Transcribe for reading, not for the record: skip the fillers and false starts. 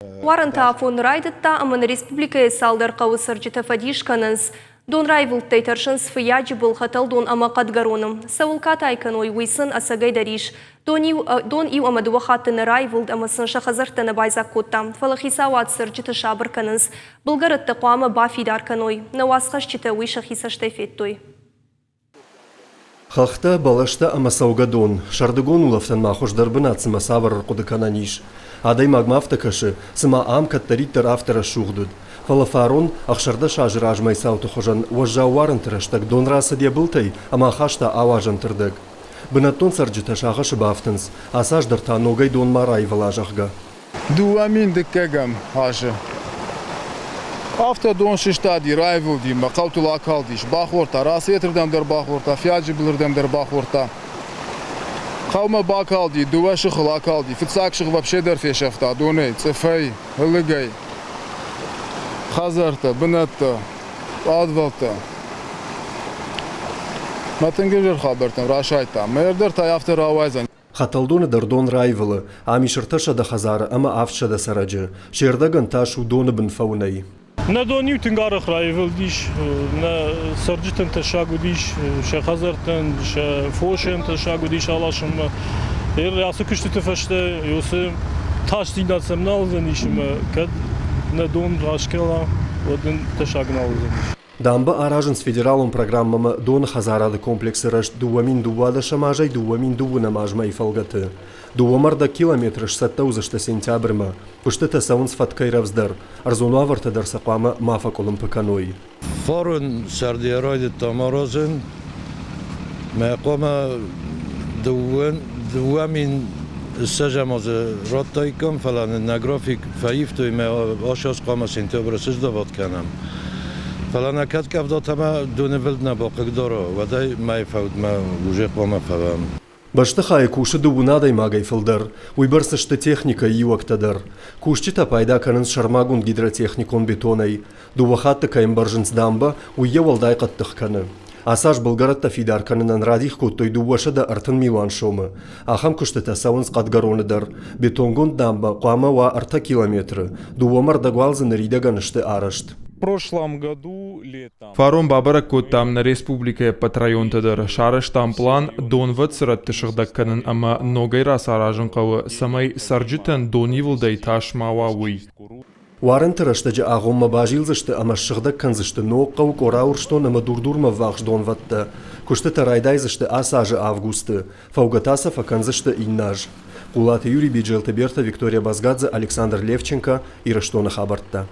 Уарынты афон райдыдта ӕмӕ нӕ республикӕйы цалдӕр хъӕуы цӕрджытӕ фӕдис кӕнынц. Донраивылдтӕй тӕрсынц Фыййаджыбыл, Хӕтӕлдон ӕмӕ Хъӕдгӕроны. Цӕуыл катай кӕной, уый сын ӕцӕгӕй дӕр ис. Дон иу, дон иу ӕмӕ дыууӕ хатты нӕ раивылд ӕмӕ сын сӕ хӕдзӕрттӕ нӕ байдзаг кодта. Фӕлӕ хицауад цӕрджыты сабыр кӕнынц. Былгӕрӕттӕ хъуамӕ бафидар кӕной. Нӕ уацхӕсджытӕ уый сӕхи цӕстӕй федтой. Хӕхтӕ, бӕлӕстӕ ӕмӕ цӕугӕдон. Сӕрдыгон улӕфтӕн ма хуыздӕр бынат цымӕ цавӕр ӕрхъуыды кӕнӕн ис? Адӕймагмӕ афтӕ кӕсы, цыма ам кӕддӕриддӕр афтӕ рӕсугъд уыд. Фӕлӕ фарон, 16 азы размӕ цауты хуызӕн уӕззау уарынты рӕстӕг дон рацыд йӕ былтӕй ӕмӕ ахаста ауазӕнты рдӕг. Бынӕттон цӕрджытӕ сагъӕсы бафтынц, ацы аз дӕр та ногӕй дон ма раивыла, зӕгъгӕ. 2000 дыккӕгӕм азы. Афтӕ дон сыстади, раивылди мӕ хъӕутыл акалдис, бахордта, Рассветырдӕм дӕр бахордта, Фиаджы былырдӕм дӕр бахордта. Хъӕумӕ бакалди, дыууӕ сыхыл акалди. Фыццаг сых вообще дӕр фесӕфта донӕй, цъыфӕй, ӕлыгӕй. Хӕдзӕрттӕ, бынӕттӕ, пъадвӕлттӕ. Мӕ тынг ӕвзӕр хабӕрттӕм расайдта. Мӕ дӕр та афтӕ рауайдзӕн. Хӕтӕлдоны дӕр дон раивылы, ам ис 300 хӕдзары ӕмӕ 700 цӕрӕджы. Се рдӕгӕн тас у доны бын фӕуынӕй. Нӕ дон-иу тынг арӕх раивылдис, нӕ цӕрджытӕн тӕссаг уыдис, сӕ хӕдзӕрттӕн, сӕ фосӕн тӕссаг уыдис аласынмӕ. Ацы куыстыты фӕстӕ уыцы тасдзинад сӕм нал уыдзӕнис ӕмӕ кӕд нӕ дон раскӕла, уӕд нын тӕссаг нал уыдзӕнис. Дамбӕ аразынц федералон программӕмӕ доны хӕдзарады комплексы рӕзт 2012 азӕй 2009 азмӕйы фӕлгӕты. Дыууӕ километры сцӕттӕ уыдзысты сентябрьмӕ. Куыстытӕ цӕуынц фӕткӕй рӕвдздӕр, ӕрдзон уавӕртӕ дӕр сӕ хъуамӕ ма фӕкъуылымпы кӕной. Фарон сӕрды райдыдтам аразын. Мӕ хъуамӕ 2020 азы радтаиккам, фӕлӕ нын нӕ график фӕивтой мӕ ацы аз хъуамӕ сентябры сыздавад кӕнӕм. Фӕлӕ нӕ кӕд къӕвдатӕ ӕмӕ донивылд нӕ бахъыгдара, уӕд ӕй мӕйы фӕудмӕ уже хъуамӕ фӕуӕм. Бӕстыхайы кусы дыууын адӕймагӕй фылдӕр, уыйбӕрц сты техникӕйы иуӕгтӕ дӕр. Кусджытӕ пайда кӕнынц сӕрмагонд гидротехникон бетонӕй. Дыууӕ хатты кӕй ӕмбӕрзынц дамбӕ, уый йӕ уӕлдай хъӕддых кӕны. Ацы аз былгӕрӕттӕ фидар кӕнынӕн радих кодтой 230 милуан сомы. Ахӕм куыстытӕ цӕуынц Хъӕдгӕроны дӕр. Бетонгонд дамбӕ хъуамӕ уа ӕртӕ километры. Дыууӕ ӕрдӕг уал дзы ныридӕгӕн сты арӕзт. Фарон бабӕрӕг кодтам нӕ республикӕйы ӕппӕт районтӕ дӕр, сарӕзтам план донвӕд цырӕтты сыгъдӕг кӕнын ӕмӕ ногӕй рацаразын хъӕуы, цӕмӕй цӕрджытӕн донивылдӕй тас ма уа, уый. Уарынты рӕстӕджы агъоммӕ базилдзысты ӕмӕ ссыгъдӕг кӕндзысты Ногхъӕу, Къора-Урсдон ӕмӕ Дурдурмӕ ввахс донвӕдтӕ. Куыстытӕ райдайдзысты ацы азы августы, фӕугӕ та сӕ фӕкӕндзысты иннӕ аз. Хъулаты Юрий, Биджелты Берта, Виктория Базгадзе, Александр Левченко, Ирыстоны хабӕрттӕ.